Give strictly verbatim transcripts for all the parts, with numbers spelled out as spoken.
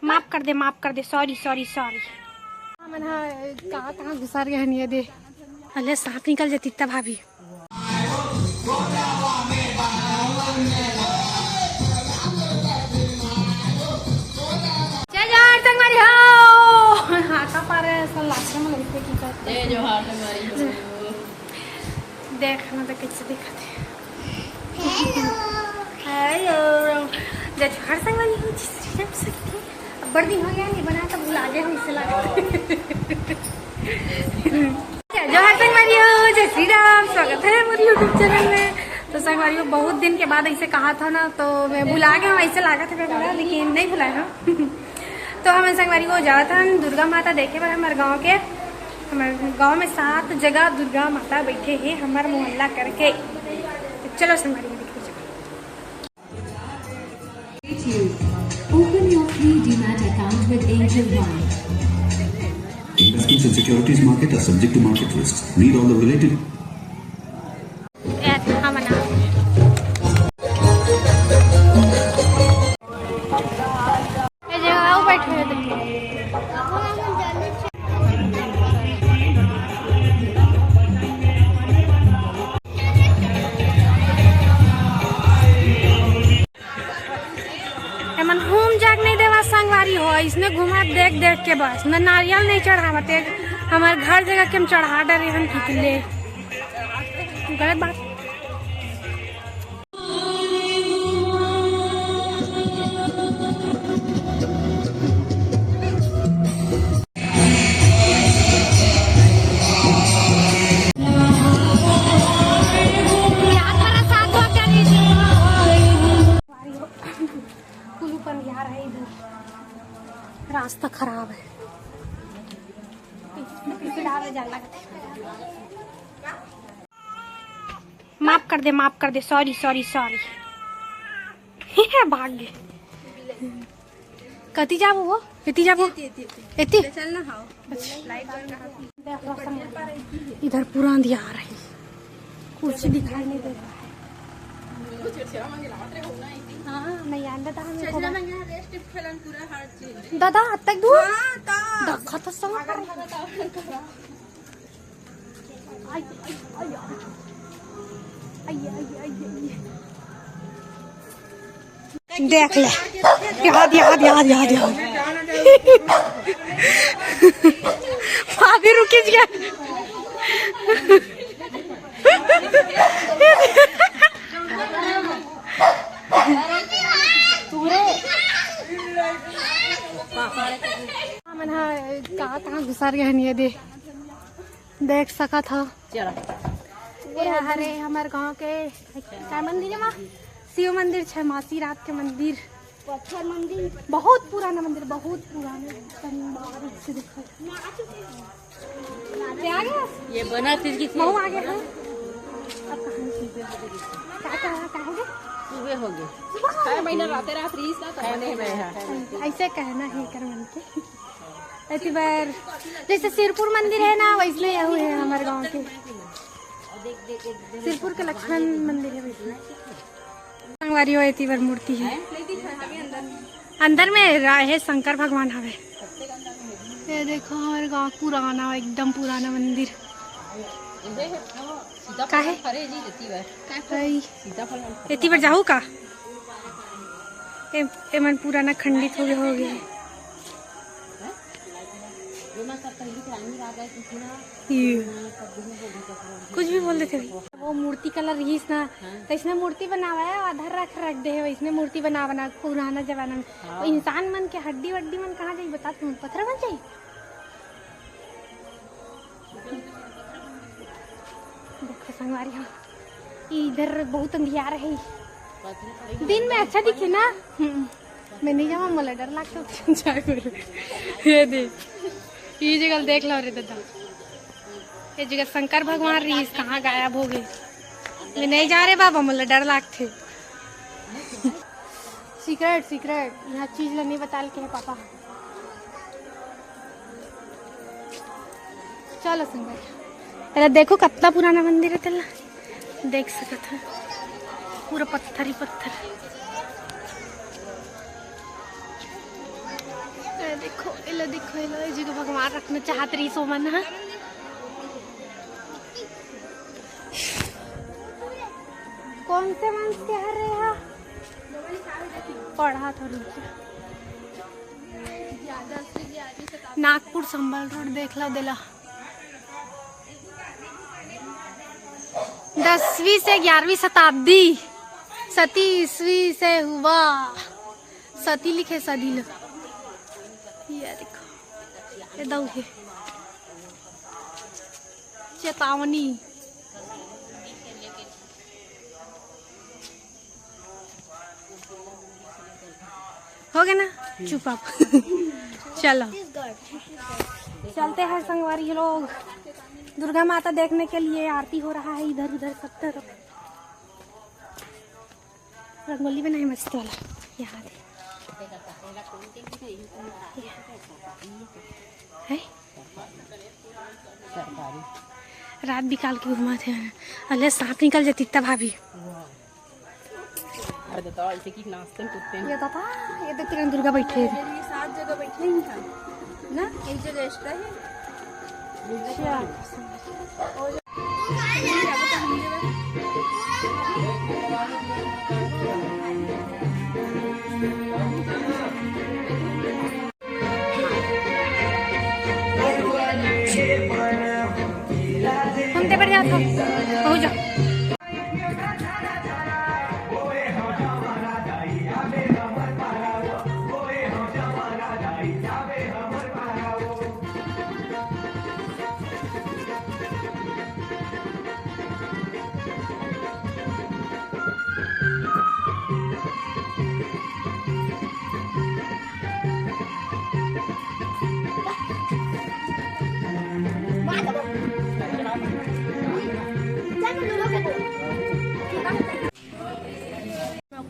माफ कर दे, माफ कर दे, सॉरी, सॉरी, सॉरी। हमन हा कहाँ कहाँ घुसर गए हन, ये दे। अले सांप निकल जाती तब भाभी। जय जोहार संगवारी हो। हाँ, का पा रहे हैं, ऐसा लास्ट में लगते की करते। जय जोहार संगवारी हो। देख ना तो कैसे दिखत हे। हेलो। जय जोहार संगवारी हो, जय श्री राम सखी। अब्बड़ दिन हो गया, नहीं बनाया तो भुला गए हम, इसे लगा। जय जोहार संगवारी हो, जय श्री राम, स्वागत है मोर YouTube चैनल में। तो संगवारी हो, बहुत दिन के बाद ऐसे कहा था ना, तो मैं भुला गया हूँ, ऐसे लगा था मैं भुला, लेकिन नहीं भुलाया हूँ। तो हम संगवारी हो जात हन दुर्गा माता देखे बर हमर गांव के, हमर गांव में सात जगह दुर्गा माता बैठे हे हमर मोहल्ला करके। तो चलो संगवारी हो देखे चलो। Open your free demat account with Angel One. Investments in securities market are subject to market risks. Read all the related. एमन हूम जाग नहीं देवा संगवारी हो, इसने घुमा देख देख के बस, न नारियल नहीं चढ़ावत, एक हमार घर जगह के हम चढ़ा डरे हम कितले। गलत बात। कुलू पर यार है इधर, रास्ता खराब है। माफ कर दे, माफ कर दे, सॉरी, सॉरी, सॉरी। भाग गए। कति जाबो वो? एती जाबो? एती, एती, एती। एती? चल ना, हाँ। अच्छा। इधर पूरा अंधियार है, कुछ दिखाई नहीं दे रहा है। हाँ, नहीं आंदा था हमें। दादा, अब तक दूर? हाँ, ता। दखा तो सब। देख ले, याद, याद, याद, याद, याद। भाभी रुकी जी। हमन हा कहाँ, कहाँ घुसर गए हन, ये दे। देख सकत हव। चला। ये हरे हमर गांव के का मंदिर है माँ? शिव मंदिर छै, मासी रात के मंदिर। पत्थर मंदिर। बहुत पुराना मंदिर, बहुत पुराना। तनी बाहर से देखो। ते आ गया? ये बना चीज की बहू आ गया है। अब कहाँ से? का, का, का हो गया? सुबह हो गया। सुबह हो गया। छह महीना राते रात रहीस ना, तो छह महीना। ऐसे कहना है कर मन के। एती बर जैसे सिरपुर मंदिर है ना, वैसने यहू है हमर गांव के। सिरपुर के लक्ष्मण मंदिर है वैसने। संगवारी हो, एती बर मूर्ति है। अंदर में रा-, है शंकर भगवान हवे। ये देखो हमर गांव पुराना, एकदम पुराना मंदिर। काहे? अई, एती बर जाहू का? ए, एमन पुराना खंडित हो गए, हो गए। ये, कुछ भी बोल देते भाई। वो मूर्ति कला रहीस ना, तो इसने मूर्ति बनावा है, आधा रख, रख दे है, इसने मूर्ति बना, बना पुराना जमाना में। हाँ। तो इंसान मन के हड्डी वड्डी मन कहाँ जाई बता तुम, पत्थर बन जाई? देखो संगवारी हो, इधर बहुत अंधियार है। दिन में अच्छा दिखे ना। हम्म। मैं नहीं जाऊँ, मोला डर लगता। जाए बोले। ये देख, ये जगह देख लो रे दादा, ये जगह शंकर भगवान रहीस, कहाँ गायब हो गए? मैं नहीं जा रहे बाबा, मोला डर लगते। सीक्रेट, सीक्रेट, यहाँ चीज ला नहीं बता के है पापा। चलो संगत, तेला देखो कितना पुराना मंदिर है, तेला देख सकत है, पूरा पत्थर ही पत्थर। देखो, एला देखो, एला, ए जगह भगवान रखना चाहत रहिस ओमन ह। कौन से वंश के हरे हा? पढ़ा थोड़ी। नागपुर संबल रोड देख ला देला। दसवीं से ग्यारहवीं शताब्दी, सती ईस्वी से हुआ। सती लिखे सदी ल। ये देखो, ये दऊ हे। चेतावनी। हो गया ना? चुप आप। चलो, चलते हैं संगवारी लोग दुर्गा माता देखने के लिए। आरती हो रहा है इधर उधर सब तरफ। रंगोली बनाए मस्त वाला, यहाँ दे। है? रात बिकाल के घुमाथे, अले सांप निकल जाती तब भाभी। अरे दादा, ऐसे की नाचते हैं, कूदते हैं। ये दादा, ये तो तीन दुर्गा बैठे हैं। ये सात जगह बैठे ही था ना, एक जगह एक्स्ट्रा है। अच्छा। हम ते बढ़िया था, हो जा।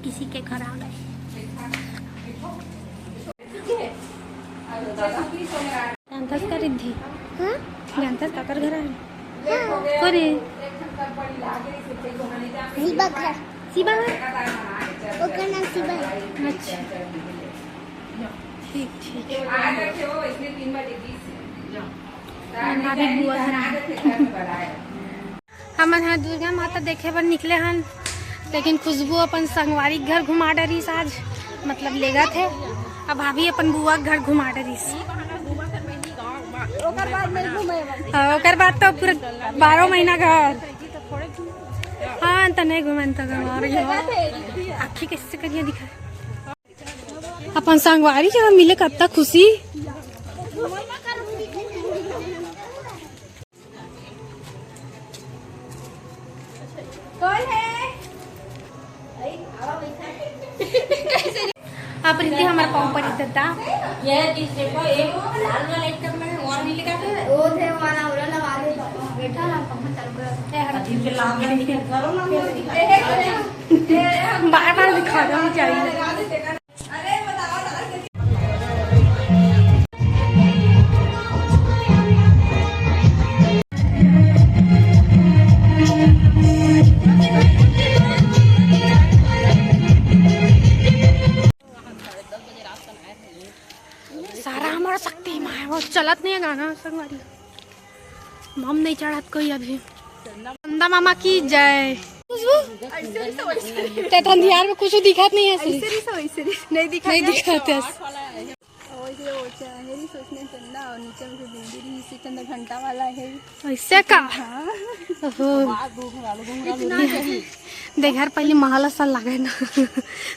किसी के घर आ गए। जानथस का रिद्धि? हाँ? जानथस काकर घर आए? हाँ। कोन हे? शिवा घर। शिवा घर? ओकर नाम शिवा है। अच्छा। ठीक, ठीक। भाभी बुआ घर आए। हमन ह दुर्गा माता देखे बर निकले हन, लेकिन खुशबू अपन संगवारी के घर घुमा डरिस आज, मतलब लेगत हे। अब भाभी अपन बुआ के घर घुमा डरिस। ओकर बाद नहीं घूमे बर। हाँ, ओकर बाद तो पूरा बारह महीना घर। हाँ, त नहीं घूमे त घर। आँखी कैसे करिया दिखा। अपन संगवारी जगह मिले कत्ता खुशी। कौन है? आप रीति हमारे पाँव पर इज्जत दा। ये चीज देखो, एक लाल वाला एक में और नहीं लगा था। वो थे वाला, वाला लगा दे पापा। बेटा, ना पंखा चालू कर। ए, हट। अजीब से लाल वाला नहीं करो ना। बार बार दिखा दो, हम चाहिए। सारा हमर शक्ति माय, वो चलत नहीं है गाना संगवारी। मम नहीं चढ़त कोई अभी। चंदा मामा की जय। ते तो अंधियार में कुछ दिखत नहीं है। ऐसे नहीं, ऐसे नहीं, नहीं दिखत नहीं है। दिखत है। और ये वो चा-, मेरी सोच में चंदा और नीचे में जो बिंदी रही, इसी चंदा घंटा वाला है। ऐसे का? हाँ। ओहो। इतना जैसे देख यार, पहले महल असन लागे ना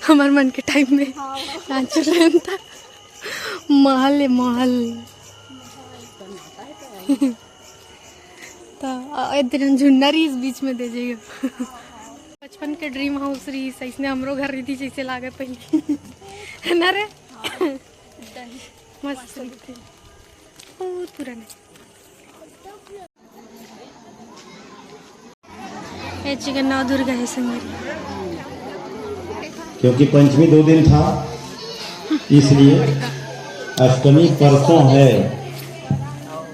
हमर मन के टाइम में। हाँ। नाच लेन था। महल है, महल। तो, अ, ए दिन झुन्ना रहिस बीच में दे जाइयो। बचपन के ड्रीम हाउस रहिस, इसने हमरो घर रहिस, जैसे लागे पहले। है ना रे? मस्त रहिस। बहुत पुराना। ये चिकन नौ दुर्गा है संगरी। क्योंकि पंचमी दो दिन था, इसलिए अष्टमी परसों है।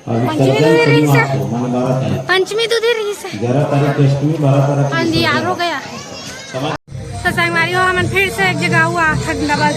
अभी पंचमी दो दिन रहिस। माने बारह तारीख। पंचमी दो दिन रहिस। ग्यारह तारीख की अष्टमी, बारह तारीख की अंधियार हो गया। तो संगवारी हो, हमन फिर से एक जगह हुआ ठंडाबाद।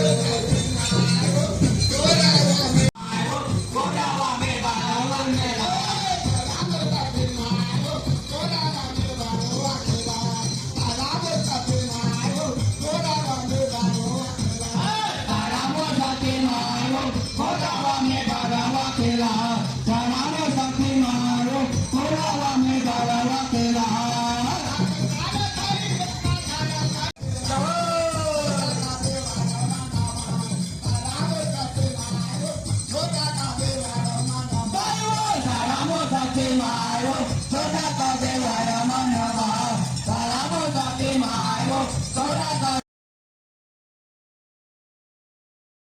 Mayo, छोटा तो दे